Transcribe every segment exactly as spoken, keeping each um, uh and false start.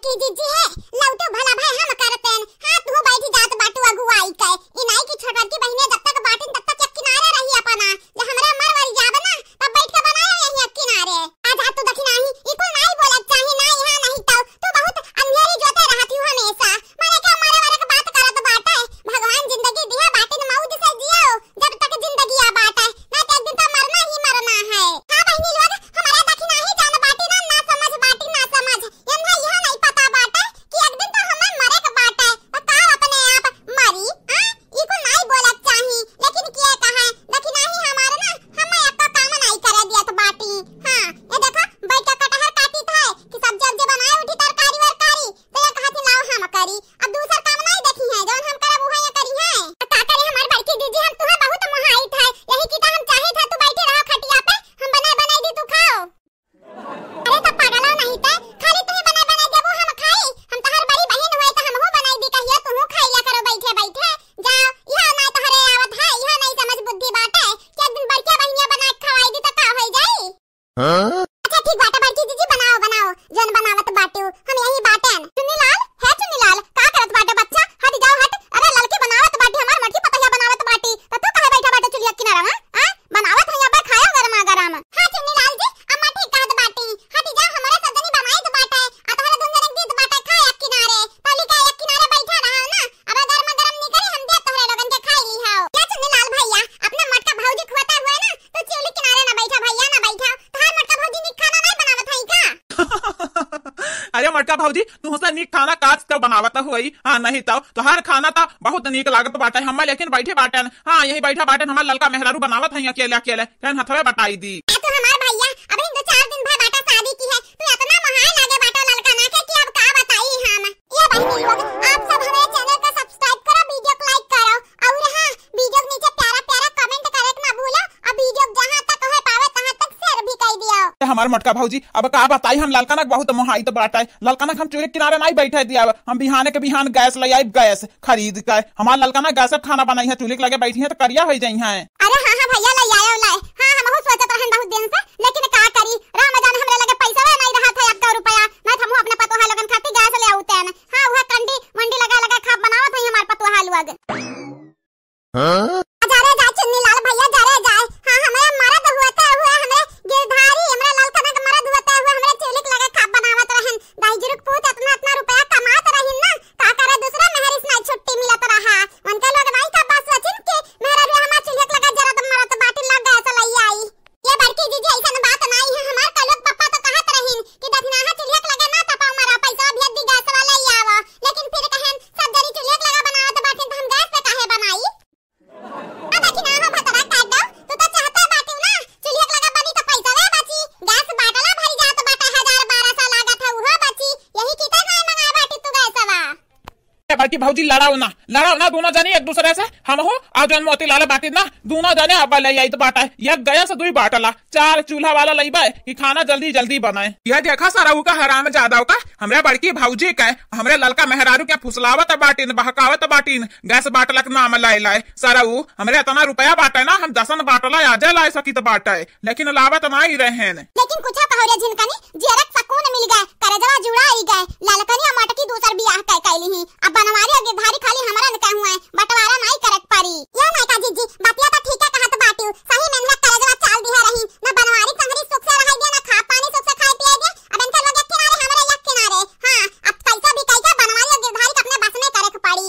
जी, जी, जी, हे, लौटो भला भाई हम करतेन। हाँ, तू बैठ जात बाटू अगुआई के। ई नाई की छोटकी बहिनिया जब तक बाटिन तब तक एक किनारे रही अपना। जब हमरा मर वर जाब ना, तब बैठ के बनायो यही एक किनारे। आज हाथ तू दखिनाही, ई कुल नाई बोलत चाही, ना यहाँ नहीं तो। तू बहुत अंधेरी जोते रहत हूँ हमेशा। मरे के मरे वाले के बात करत बाटे। भगवान जिंदगी दिया बाटिन मौज से जियो। जब तक जिंदगी आ बाटे, ना तो एक दिन तो मरना ही मरना है। हाँ बहिनी लोग, हमारा दखिनाही जान बाटी ना, ना समझ बाटी, ना समझ। इन्हें यह नहीं पता बाटे कि एक दिन तो हमें मरे के बाटे, तो का अपने आप मरी? हाँ? ई कुल नाई बोलत चाही, लेकिन किया कहे, दखिनाही हमार ना, हमें आपका काम नाई करे दियत बाटी। हाँ, ये देखो, बैठ के कटहर काटित है कि सब्जी उब्जी बनाए उठी, तरकारी वरकारी, तो ये कहत ही लाओ हम करी। अब दूसर काम नाई देखी है, जौन हम करब उहे ये करी है। तो का करे हमार बड़की दीदी, हम तुहे बहुत मोहाइत है, यही की तो हम चाहित है तू बैठी रहो खटिया पे, हम बनाए बनाए दी तू खाओ। अरे तो पागल हो नहीं ते, खाली तू ही बनाए बनाए देबू हम खाई, हम तोहर बड़ी बहिन हुए तो हमहू बनाई दी कहियो, तू खाई लिया करो बैठे बैठे। जाओ, यह ना तोहरे आवत है, यह नहीं समझ बुद्धि बाटे कि एक दिन बड़के बहिनिया बना के खवाई दी तो का होई जाई? हाँ? अच्छा ठीक बाटे बड़की दीदी, बनाओ बनाओ, जौन बनावत बाटू, हम यही बाटेन। चुन्नीलाल, हे चुन्नीलाल, का करत बाटे बच्चा? हट जाओ हट। अरे ललकी बनावत बाटी, हमार मोटकी पतोहिया बनावत बाटी, तो तू काहे बैठा बाटे चुलिया किनारा में? हाँ? बनावत है यहाँ पे खायो गरमा गरम। हाँ चुन्नीलाल जी, अम्मा ठीक कहत बाटी, हट जाओ, हमारे सब जनी बनाई तो बाटे, आ तोहरे दुन जने दीत बाटे खाए एक किनारे, तली का एक किनारे बैठा रहो ना, अब गरमा गरम निकली हम दे तोहरे लोगन के खाई ली हो। क्या चुन्नीलाल भैया, अपने मोटका भौजी खुआता हुए ना, तो चूल्ही किनारे ना बैठा भैया, ना बैठा। तोहार मोटका भौजी नीक खाना नहीं बनावत है का? अरे मोटका भौजी, तू से नीक खाना काज तो बनावत हुई, हाँ नहीं तो तोहार खाना तो बहुत नीक लागत बाटे, हम्मा लेकिन बैठे बाटन, हाँ यही बैठा बाटन, हमार ललका मेहरारू बनावत है अकेले अकेले, कहन हथवे बटाई दी। ए तो हमार भैया, अब दो चार दिन भर बाटा शादी की है, तू इतना मोहाए लागे बाटा ललका ना के कि अब का बताई हम। ये बहिनी लोग, आप सब हमारे चैनल का सब्सक्राइब करो, वीडियो को लाइक करो, और हाँ, वीडियो के नीचे प्यारा प्यारा कमेंट करे के ना भूलो, और वीडियो जहाँ तक हो पावे तहाँ तक शेयर भी कर दियो। ए हमार मोटका भौजी, अब का बताई, हम ललकनक बहुत मोहाइत बाटे, ललकनक हम चूल्हे किनारे नहीं बैठे दिया, हम बिहाने के बिहान गैस ले आइब, गैस खरीद के हमार ललकनक गैस खाना बनाई है, चूल्हे के लगे बैठी है तो करिया हो जाई है। अरे हाँ हाँ भैया, ले आयो ले, हाँ हमहू सोचत रहन बहुत दिन से, लेकिन का करी, राम जाने हमरे लगे पैसा नहीं रहा था एक रुपया, नहीं तो हमहू अपने पतोहा लोगन खातिर गैस ले आउते हैं। हाँ, वह कंडी मंडी लगा लगा खाब बनावत है हमार पतोहा लोग। हाँ? जा रे जा चुन्नी लाल भैया, जा रे जा। हाँ, हमरे मरद हुए तो हुए, हमरे गिरधारी, हमरे ललकना के मरद हुए तो हुए, हमरे चूल्ही के लगे खाब बनावत रहन। दाई जुरुक पूत इतना इतना रुपया कमात रहिन ना, का करे दूसरा मेहरिस ना छुट्टी मिलत रहा। उनके लोग नहीं का बस सोचिन कि मेहरा भी हमार चूल्ही के लगे जरत मरत बाटी लग गए चलई आई। ये बड़की जीजी, ऐसन बात नाई है। हमार कलुक पप्पा तो कहत रहिन कि दखिनाहा चूल्हा के लगे ना तपा मरा, पैसा भेज दी गैस वाला ही आवा। लेकिन फिर कहन सब जनी चूल्हा के लगे बनावत बाटिन तो हम गैस पे काहे बनाई? अब दखिनाहा भतरा काट दो, तू तो चाहता बाटिन ना चूल्हा के लगे बनी तो पैसा वे बची, गैस बाटला भरी जात बाटे, हजार बारह सौ लागत है उहो बची, यही की तो नाई मंगाए बाटी तू गैसवा। ए, बड़की भौजी, लड़ाओ ना, लड़ाओ ना दोनों जनी एक दूसरे से। हमहू आ जौन मोतीलाल बाटी ना, दोनों जने अब ले आइत बाटे, एक गैस दुई बाटला, चार चूल्हा वाला लइबे कि खाना जल्दी जल्दी बने। ये देखा सरऊ का हराम जादव का, हमरे बड़की भौजी के, हमरे ललका मेहरारू के फुसलावत बाटिन, बहकावत बाटिन, गैस बाटला के नाम लाए लाए। सरऊ, हमरे इतना रुपया बाटे ना, हम दसन बाटला आजे लाए सकित बाटे, लेकिन लावत नाई रहेन। लेकिन कुछ कहो रे झिनकनी, जियरक सकून मिल गए, करजवा जुड़ाई गए। ललकनी और मटकी दूसर बियाह कै कैली ही। अब बनवारी और गिरधारी खाली हमरा न कहूँ है, बंटवारा नाई करक पड़ी। यो नयका जीजी, बतिया तो ठीके कहत बाटिउ। सही में इनका करजवा चाल दिहे रही। न बनवारी संगरी सुख से रहाई दे, न खा पानी सुख से खाए पिए दे। अब इनके लोग एक किनारे, हमरे एक किनारे। हाँ, अब कैसा भी कैसा बनवारी और गिरधारी के अपने बस में करक पड़ी।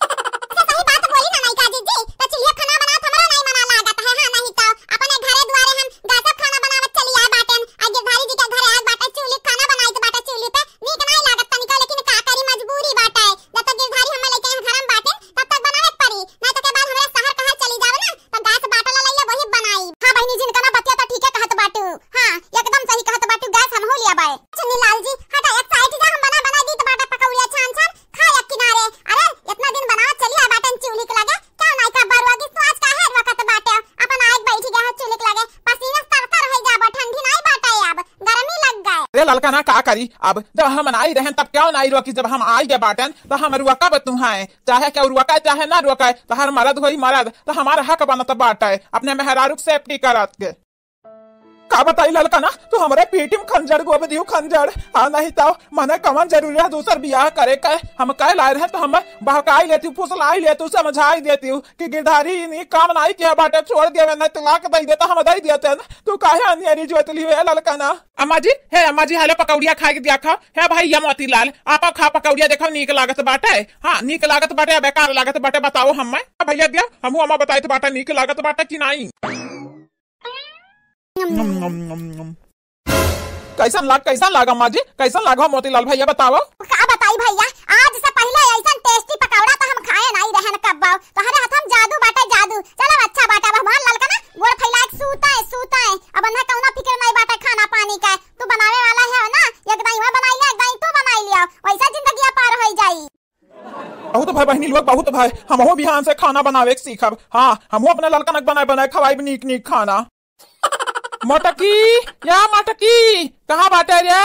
अच्छा, सही बात बोली ना नयका जीजी, तो चूल्हे खाना बनावत हमरो नहीं मना लागत है, हाँ, नहीं तो अपने घरे दुआरे हम गैस पे खाना बनावत चली आए बाटेन, आ गिरधारी जी के घरे आए बाटे, चूल्हे खाना बनाइत बाटे, चूल्हे पे नीक नहीं लागत तनिको, लेकिन का करी, मजबूरी बाटे, जब तक गिरधारी हमें लेके यहाँ घर में बाटेन, तब तक बनावे के पड़ी, नहीं तो के बाद हमरे शहर कहाँ चली जावे ना, तो गैस बाटला लइले वही बनाई। हाँ बहिनी, जिनका ना बतिया तो ठीके कहत बाटू, हाँ, एकदम सही कहत बाटू, गैस हम हो लिया बाए। चुन्नी लाल जी, हटा एक साइड जा, हम बना बनाई दीत बाटे पकौड़िया छान छान, खा एक किनारे। अरे, इतना दिन बनावत चली आ बाटन चूल्ही के लगे, क्या नायका बरुआ की तू आज काहे रोकत बाटे? अपन आए बैठ गया है चूल्ही के लगे, पसीना तर तर हो जाबो, ठंडी नाई बाटे अब, गर्मी लग गए। अरे ललका ना का करी, अब जब हम नाई रहन तब क्यों नाई रोकी, जब हम आई गए बाटन तो हम रोकब तू हैं, चाहे क्यों रोका चाहे ना रोका, तो हर मर्द होई मर्द, तो हमारा हक बनत बाटे अपने मेहरारू के सेफ्टी करत के। का बताई ललकना, तू हमरे पीठी में खंजर गोब दियो खंजर। हाँ, नहीं तो मने कवन जरूरी है दूसर बियाह करे का? हम कह लाए रहे तो हम बहकाई लेती, फुसलाई लेती, समझाई देती कि गिरधारी नी काम नाई किया बाटे, छोड़ दिया, नहीं तलाक दे देता, हम दे देते ना। तू काहे अनियरी जोतली हुए ललकना? अम्मा जी, हे अम्मा जी, हाले पकौड़िया खाए के दिया खा। हे भैया मोतीलाल, आपा खा पकौड़िया, देखो नीक लागत बाटे। हाँ, नीक लागत बाटे या बेकार लागत बाटे, बताओ हम्मे। भैया दिया, हमहू अम्मा बताइत बाटे, नीक लागत बाटे कि नाई? नम, नम, नम, नम। कैसन लाग, कैसन लाग अम्मा जी, कैसन लाग हो मोतीलाल भैया, बताओ। का बताई भैया, आज से पहिले ऐसन tasty पकौड़ा तो हम खाए नाई रहन कब्बो। तोहरे हाथ में जादू बाटे, जादू। चलो अच्छा बाटे, अब हमार ललकना गोड़ फैला के सूता है, सूता है। अब उन्हें कौनो फिक्र नहीं बाटे खाना पानी का। तू बनावे वाला है ना, एक दाई वह बनाई ले, एक दाई तू बनाई लिया, वैसे जिंदगी पार हो जाई। बहुत भाई बहिनी लोग, बहुत भाई, हमहू बिहान से खाना बनावे के सीखब। हाँ, हमहू अपने ललकन के बनाए बनाए खवाइब नीक नीक खाना। मटकी, या मटकी, कहाँ बाटे रे?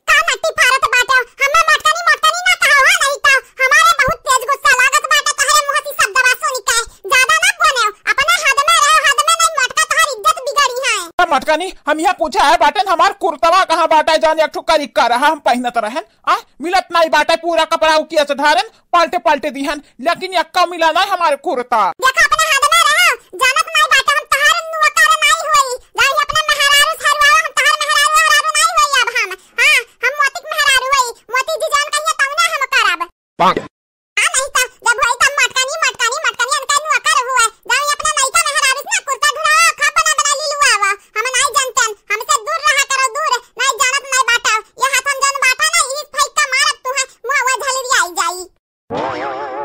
का मट्टी फारत बाटे? हमें मटकनी, मटकनी ना कहो, हाँ, नहीं तो हमारे बहुत तेज गुस्सा लागत बाटे तोहरे मुँह से शब्दवा सुन के। ज्यादा ना बोले, अपने हद में रहो, हद में नहीं मटका, तोहर इज्जत बिगड़ी है। ए मटकनी, हम यहाँ पूछा है बाटे हमार कुर्तवा कहाँ बाटे, जान एक ठो करी का रहा हम पहनत रहन। आ, मिलत नाई बाटे, पूरा कपड़ा उकिया से धारन, पलटे पलटे दिहन, लेकिन यक्का मिला नाई हमारे कुर्ता। देखा, अपने हाथ में रहा, जानत नाई बाटे, हम तहार नुआ कार नाई होई, जाई अपने मेहरारू से हरवावा, हम तहार मेहरारू, मेहरारू नाई होई अब हम। हाँ, हम मोती के मेहरारू होई, मोती जी जान कहिए तब ना हम करब। पाक। हाँ, नहीं तो जब होई तब मटकनी, मटकनी, मटकनी, अनका नुआ कार हुआ, जाई अपने नईका मेहरारू से ना कुर्ता ढुलावा, खा बना बना ली लुआवा, हम नाई जानतन, हमसे दूर रहा करो, दूर, नाई जानत नाई बाटा, ये हाथ हम जन बाटा ना, इस भाई का मारत तू है, मुआ हुआ झलरिया आई जाई।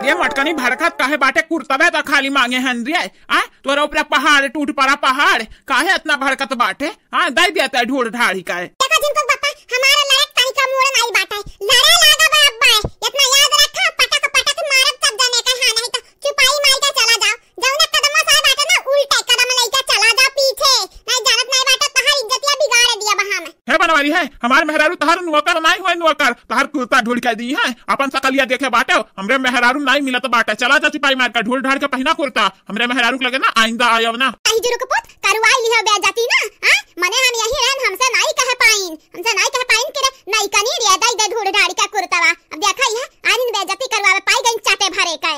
रे मटकनी, भड़कत काहे बाटे? कुर्तवे तो खाली मांगे हन रे। आ, तोरा ऊपर पहाड़ टूट पड़ा, पहाड़। काहे इतना भड़कत बाटे? हाँ, दे दिया तै ढूढ़ ढाढ़ी का। देखो जिनको पापा, हमारा लड़क तनिका मूड़ नाई बाटे। लड़े लागा बा अब्बा। इतना याद रखा, पटक पटक मारब सब जने के, हाँ, नहीं तो चुपाई मार के चला जाओ। जौने कदम से आए बाटे ना, उल्टे कदम लेके चला जाओ पीछे। नहीं जानत नहीं बाटे, तहार इज्जतिया बिगाड़ दिया बा हम। हे बनवारी है, हमार मेहरारू तहार नौकर नाई होए नौकर, तहार कुर्ता ढूढ़ के दी है, अपन सकलिया देखे बाटे, हमरे मेहरारू नाई मिलत बाटे, चला जा सिपाही मार के ढूढ़ ढाढ़ के पहिना कुर्ता, हमरे मेहरारू के लगे ना आइंदा आयब ना। कही जुरुक पुत, करवाई लिहा बेइज्जती ना, हाँ? मने हम यही रहन, हमसे नाई कह पाइन, हमसे नाई कह पाइन कि रे नाई कनी रे, दई दे ढूढ़ ढाढ़ के कुर्तवा। अब देखा यह, आनिन बेइज्जती करवावे पाई गई चाटे भरे का।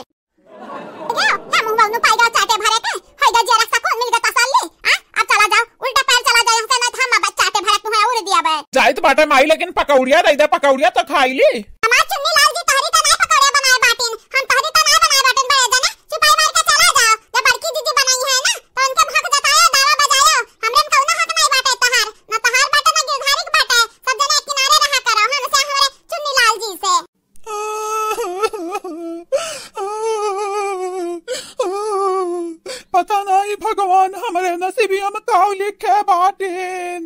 देखो, हे मुंह वगनू पाई गया चाटे भरे के, होई गया जेरा सकून मिल गया तसल्ली, आ? अब चला जाओ, उल्टा पैर चला जाओ, हमसे नहीं थमा बस चाटे भरे तुम्हें उड़ दिया बे। जाइत बाटे माई, लेकिन पकौड़िया दे दे, पकौड़िया तो खाई ली। हमार चुन्नी लाल जी तोहरी तो नहीं पकौड़िया बनाए बाटिन, हम तोहरी तो नहीं बनाए बाटिन बड़े जने, चुपाई मार के चला जाओ, जब बड़की दीदी बनाई है ना, तो उनके भक जतायो, दावा बजायो, हमरे में कौनो हक नहीं बाटे तोहार, ना तोहार बाटे, ना गिरधारी के बाटे, सब जने एक किनारे रहा करो, हमसे हमरे चुन्नी लाल जी से। पता नहीं भगवान हमरे नसीबिया में का लिखे बाटेन।